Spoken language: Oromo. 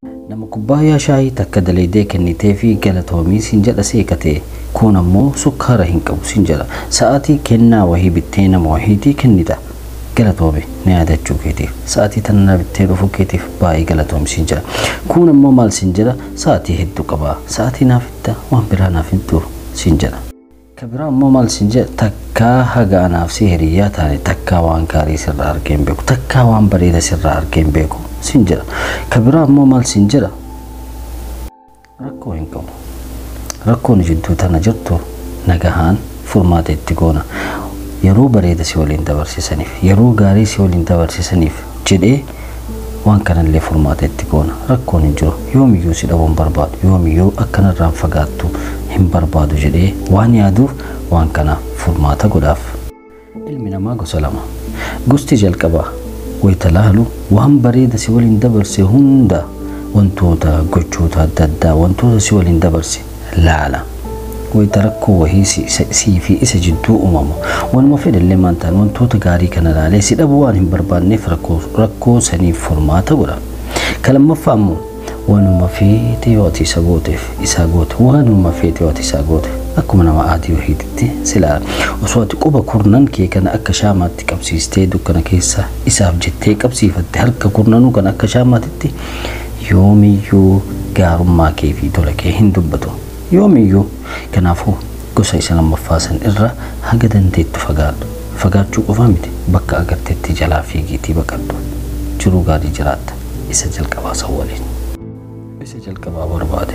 Nama kubbaayyaa shaayii takka dalaydee kennitee fi galatoomii siin jedha seeqate, kun ammoo sukkaara hin qabu siin jedha. Sa'aatii kennaa wahii bittee nama wahiitii kennita. Galatoomi, na yaadachuu keetiif, sa'aatii tana na bittee dhufuu keetiif baay'ee galatoomi siin jedha. Kun ammoo maal siin jedha? Sa'aatii hedduu qaba, sa'aatii naaf itta, waan biraa naaf hin turu siin jedha. Ka biraa ammoo maal siin jedha? Takkaa haga anaaf si hiriyyaa taane takkaa waan gaarii sirraa argee hin beeku, takkaa waan bareeda sirraa argee hin beeku siin jedha. Ka biraa ammoo maal siin jedha? Rakkoo hin qabu. Rakkoon jidduu tana jirtu nagahaan furmaata itti goona. Yeroo bareeda si waliin dabarsisaniif, yeroo gaarii si waliin dabarsisaniif jedhee waan kanallee furmaata itti goona. Rakkoon hin jiru. Yoomiyyuu si dhabuu hin barbaadu. Yoomiyyuu akkanarraan fagaattu hin barbaadu jedhee waan yaaduuf waan kana furmaata godhaaf. Ilmi namaa gosa lama. Gosti jalqabaa wayita laalu waan bareeda si waliin dabarse hunda, wantoota gochoota adda addaa, wantoota si waliin dabarse laala. Wayita rakkoo wahii sii fi isa jidduu uumamu, wanuma fedhallee maan ta'an, wantoota gaarii kana laalee si dhabuu waan hin barbaanneef rakkoo saniif furmaata godha. Ka lammaffaa immoo wanuma feete yoo ati isa gooteef, isaa goote, waanuma feete yoo ati isaa goote, akkuma nama adii wahiititti si laala. Osoo ati quba kurnan kee kana akka shaamaatti qabsiistee dukkana keessa isaaf jettee qabsiifatte, harka kurnanuu kan akka shaamaatitti, yoomiyyuu gaarummaa kee fi tola kee hin dubbatu. Yoomiyyuu. Kanaafuu gosa isa lammaffaa san irra haga dandeettu fagaadhu. Fagaachuu qofaa miti, bakka agartetti jalaa fiigiitii baqadhu. Jiruu gaarii jiraatta isa jalqabaa san waliin. Isa jalqabaa barbaade.